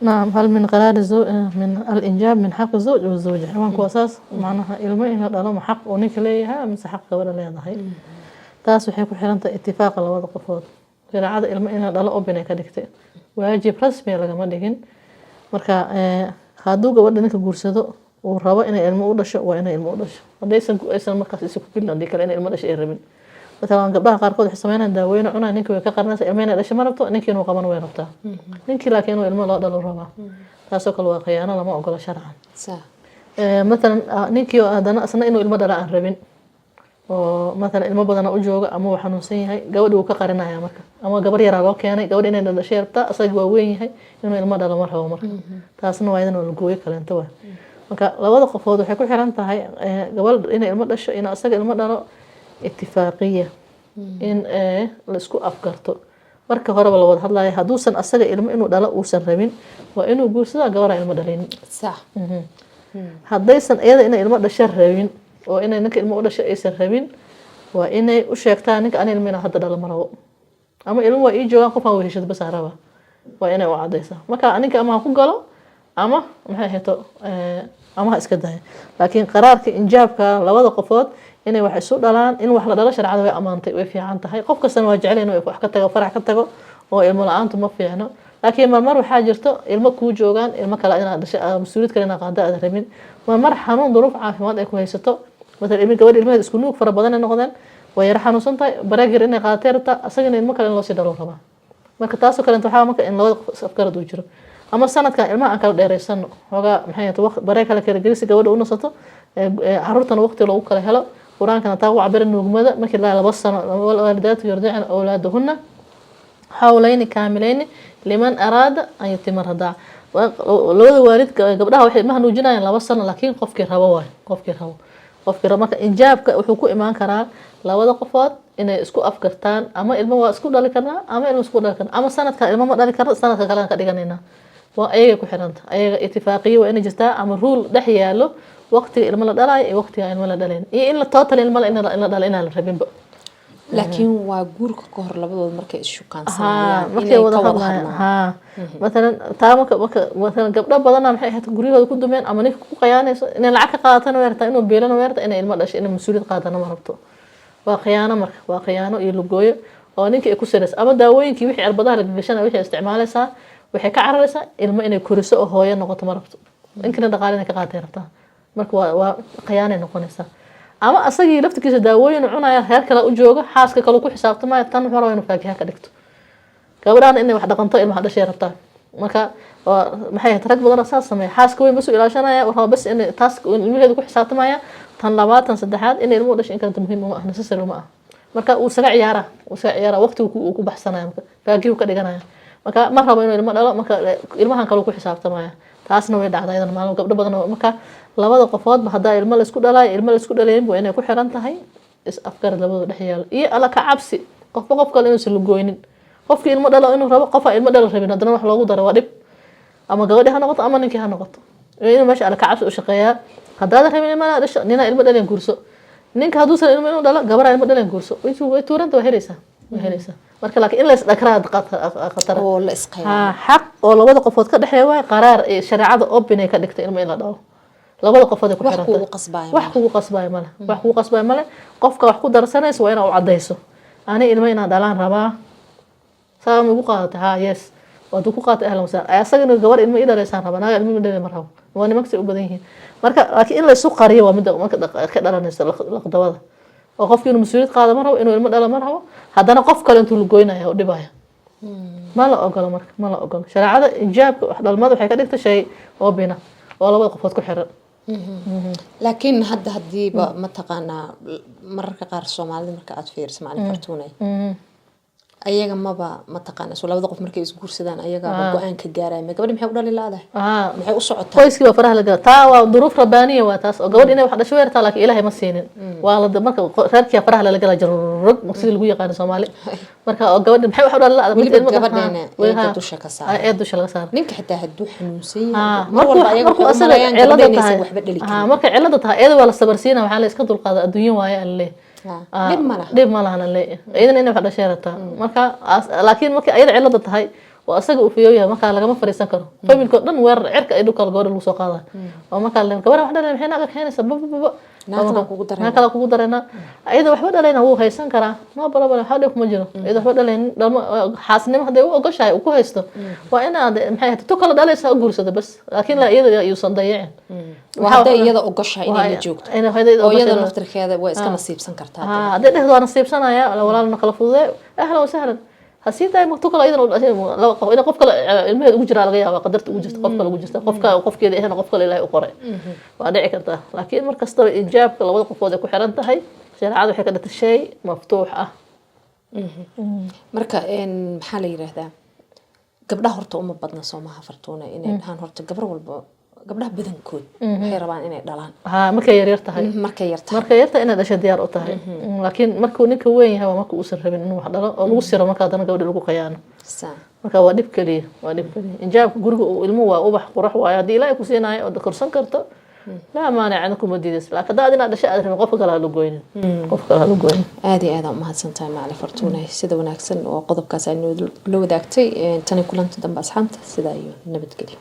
نعم، هل من قرار الزوج من الإنجاب من حق الزوج والزوجة؟ Ciwaanku waa saas. Macnaha, ilmo in la dhalo ma xaq uu ninka leeyahay mise xaq gabadha leedahay? Taas waxay ku xiran tahay itifaaqa labada qofood. Shareecada ilmo in la dhalo open ay ka dhigtay, waajib rasmi lagama dhigin. Marka hadduu gabadha ninka guursado uu rabo inay ilmo u dhasho, waa inay ilmo u dhasho. Haddaysan aysan markaas isu ku gelin, haddii kale inay ilmo dhasho ay rabin. Matalan, gabdhaha qaarkood waxay sameynayaan daaweyne cunaa, ninka way ka qarinaysaa, ilmo inay dhasho ma rabto, ninkii inuu qabana way rabtaa, ninkii laakiin inuu ilmo loo dhalo rabaa. Taasoo kale waa khiyaano, lama ogola sharcan. Matalan, ninkii oo haddana isna inuu ilmo dhala aan rabin, oo matalan ilmo badana u jooga ama uu xanuunsan yahay, gabadhi wuu ka qarinaya. Marka ama gabar yaraa loo keenay, gabadh inay dhashay rabtaa, asaga waa weyn yahay, inuu ilmo dhalo ma rabo. Marka taasna waa idan waa lagooyo kaleento waa. Marka labada qofood waxay ku xiran tahay gabadh inay ilmo dhasho, in asaga ilmo dhalo, itifaaqiya in la isku afgarto marka horeba la wada hadlayo. Hadduusan asaga ilmo inuu dhalo uusan rabin, waa inuu guursadaa gabar aan ilmo dhalin. Haddaysan iyada inay ilmo dhasho rabin oo inay ninka ilmo u dhasho aysan rabin, waa inay u sheegtaa ninka, "Ani ilmo inaan hadda dhalo ma rabo," ama "Ilmo waa ii joogaan, qofaan weheshado bas aan rabaa." Waa inay u cadaysaa. Marka ninka ama ha ku galo ama maxay ahayto ama ha iska dayo, laakiin qaraarka injaabka labada qofood inay wax isu dhalaan, in wax la dhalo, shareecada way amaantay, way fiican tahay. Qof kastana waa jecel inuu wax ka tago, farax ka tago, oo ilmo la-aantu ma fiicno. Laakiin marmar waxaa jirto ilmo kuu joogaan, ilmo kale inaad dhashay, mas-uuliyad kale inaad qaado aad rabin. Marmar xanuun, duruuf caafimaad ay ku haysato. Matalan, ilmi gabadh ilmaheeda isku nuug fara badan ay noqdeen, way yara xanuunsan tahay, bareeg yar inay qaadatay rabtaa, asagana ilmo kale in loo sii dhalo rabaa. Marka taasoo kaleeto waxaa marka in labada qof is afgarad uu jiro, ama sanadkan ilmaha aan kala dheereysano xoogaa, maxay ahayd, waqti bareeg kala kala gelisi, gabadha u nasato, caruurtana waqti loogu kala helo. Qur-aankana taa u cabira nuugmada markii la 2 sano. والوالدات يرضعن أولادهن حولين كاملين لمن أراد أن يتم الرضاعة. Labada waalid gabdhaha waxay ilmaha nuujinayaan 2 sano, laakiin qofkii rabo waay, qofkii rabo, qofkii rabo. Marka injaabka wuxuu ku imaan karaa labada qofood inay isku afgartaan: ama ilmo waa isku dhali karnaa, ama ilmo isku dhali karnaa, ama sanadkan ilmo ma dhali karno, sanadka kalean ka dhiganayna. Waa ayagay ku xiranta ayaga. Itifaaqiyo waa inay jirtaa ama rule dhex yaalo waqtiga ilmo la dhalayo iyo waqtiga ilmo la dhalayn, iyo in la total ilmo in la dhalo inaan la rabinba. Laakiin waa guurka ka hor, labadooda markay haa ishukaansanayaan markay inay wada ka wada hadlayaan. Hadlaan. Haa, matalan taa marka matalan gabdho badana maxay ahayd guryahooda ku dumeen, ama ninka ku khiyaanayso, inay lacag ka qaadatana way rabtaa, inuu biilana way rabtaa, inay ilmo dhasho, inay mas-uuliyad qaadana ma rabto. Waa khiyaano. Marka waa khiyaano iyo lugooyo oo ninka ay ku siraysa, ama daawooyinkii wixii cirbadaha la gashana wixii isticmaalaysaa, waxay ka cararaysaa ilmo inay koriso oo hooyo noqoto ma rabto, ninkina dhaqaale inay ka qaadatay rabtaa. Marka waa khiyaanay noqonaysaa. Ama asagii laftirkiisa daawooyin uu cunaya, reer kale u jooga, xaaska kale ku xisaabtamaya, tan wuxuu rabaa inuu faakiha ka dhigto, gabadhaan inay wax dhaqanto, ilmaha dhashay rabtaa. Marka waa maxay ahayd, rag badan oo saas sameeya, xaaska weyn bas u ilaashanaya, wuxuu rabaa bas in taas ilmaheedu ku xisaabtamaya, tan labaad, tan saddexaad inay ilmuhu dhashay in kalenta muhiim uma ah, necessary uma ah. Marka uu isaga ciyaara, uu isaga ciyaara, waqtigu uu ku baxsanaya, marka faakihu ka dhiganaya. Marka ma rabo inuu ilmo dhalo, marka ilmahan kale uu ku xisaabtamaya. Taasna way dhacdaa iyadana maalin gabdho badan oo. Marka labada qofoodba haddaa ilmo laisku dhalayo, ilmo laisku dhalayn, waa inay ku xiran tahay is afgarad labada dhex yaalo iyo alla ka cabsi, qofba qof kale inuusan lugooynin. Qofkii ilmo dhalo inuu rabo, qofa ilmo dhalo rabin haddana wax loogu daro waa dhib, ama gabadhi ha noqoto ama ninkii ha noqoto. Inuu meesha alla ka cabsi u shaqeeyaa. Haddaadan rabin ilmo inaad dhasho, ninaa ilmo dhalen guurso. Ninka hadduusan ilmo inuu dhalo, gabaraa ilmo dhalen guurso. Way tuuranta, waa helaysaa, waa helaysaa. Marka laakiin in la isdhakraa khatara oo la isqayaano. Haa, xaq oo labada qofood ka dhexeeya waay. Qaraar ee shareecada open ay ka dhigtay ilmo in la dhalo labada qofood ay ku wax xiran tahay. Kugu qasbaayo wax kugu qasbaayo male, wax kugu qasbaayo male. Qofka wax ku darsanaysa waa inaa u cadayso: "Ani ilmo inaan dhalaan rabaa, saa ma igu qaadatay?" "Haa, yes." Waad ku qaadatay, ahlan wasahlan. Asagana "Gabar ilmo ii dhalaysaan rabaa, naaga ilmo ii dhalay ma rabo." Waa nimanka say u badan yihiin. Marka laakiin in la isu qariyo waa midda marka ka dhalanaysa laqdabada, oo qofki inuu mas-uuliyad qaado ma rabo, inuu ilmo dhalo ma rabo, haddana qof kale intuu lagoynaya oo dhibaya ma la ogolo. Marka ma la ogolo. Shareecada injaabka, wax dhalmada, waxay ka dhigtay shay oo bina oo labada qofood ku xiran. Laakiin hadda hadiiba mataqaanaa, mararka qaar Soomaalida marka aad fiiriso, macalin Fartuunay, ayaga maba mataqaana, so labada qof markay isguursadaan ayagaaba go-aan ka gaaraya. Ma gabadhi maxay u dhali laadahay? Maxay u socotaa? Qoyskii baa faraha la gala. Taa waa duruuf rabbaaniya, waa taas oo gabadh inay wax dhasho weertaa, laakiin Ilaahay ma siinin. Waa la marka reerkii faraha lala gala jarrog, sidii lagu yaqaano Soomaali. Marka oo gabadhi maxay wax u dhali laadahay? Weliba gabadheena eeda dusha ka saara. Eed dusha laga saara. Ninka xitaa hadduu xanuunsan yahay, mar markuu walba ayaga markuu waxay u asaga maleeyaan cilada gabadha inaysan tahay waxba dhali karin. Markay cilada tahay, iyada waa la sabarsiina, waxaa la iska dulqaada, adduunyo waaye alle. Dhib ma laha. Dhib ma lahan alle, iyadana inay wax dhashay rabtaa. Marka laakiin markay ayada cilada tahay Oo asaga uu fiyow yahay, markaa lagama fariisan karo. Familka oo dhan weerar cirka ay dhulka gabadha lagu soo qaada oo markaa la gabadha wax dhaleen, maxay naaga keenaysaa? Bababa. Naagtana kugu dareynaa. Naag kale kugu dareynaa. Ayada waxba dhalayna wuu haysan karaa, no problem, waxba dhib kuma jiro. Ayada waxba dhalaynin, dhalmo xaasnimo hadday u ogoshahay uu ku haysto, waa inaad, maxay ahayd, tu kala dhalaysa u guursado bas, laakiin la iyada yuusan dayicin. Waa hadday iyada ogoshahay inay la joogto. Hadday oo iyada ogoshahay. Naftirkeeda waa iska nasiibsan kartaa. Ha, hadday dhehdo waa nasiibsanaya, walaalna kala fududee, ahlan wasahlan, ha sii daay. Tu kale iyadana u dhashay, laba qof ina qof kale ilmaheeda ugu jiraa laga yaabaa, qadarta ugu jirta qof kale ugu jirta, qofka qofkeeda ahna qof kale Ilaahay u qoray, waa dhici kartaa. Laakiin mar kastaba injaabka labada qofood ay ku xiran tahay. Shareecada waxay ka dhigtay shay maftuux ah. Marka maxaa la yiraahdaa, gabdhaha horta uma badna soomaha, Fartuuna, inay dhahaan horta gabar walba, gabdhaha badankood waxay rabaan inay dhalaan. Ha, markay yaryar tahay. Markay yar tahay. Markay yartahay inay dhashay diyaar u tahay. Laakiin markuu ninka weyn yahay waa marka uusan rabin inuu wax dhalo oo lagu siro, marka haddana gabadha lagu qayaano. Marka waa dhib keliya, waa dhib keliya. Injaabka guriga uu ilmuhu waa ubax qurux waayo. Haddii Ilaahay ku siinaayo oo korsan karto, laa maanic, cidna kuma diidaysa. Laakiin haddaa inaad dhashay aad rabin, qofka kale ha la goynin, qofka kale ha la goynin. Aad iyo aad aa umahadsan tahay, macalin Fartuune, sida wanaagsan oo qodobkaas ay noo la wadaagtay. Tani kulanta dambe, asxaabta, sidaa iyo nabadgelyo.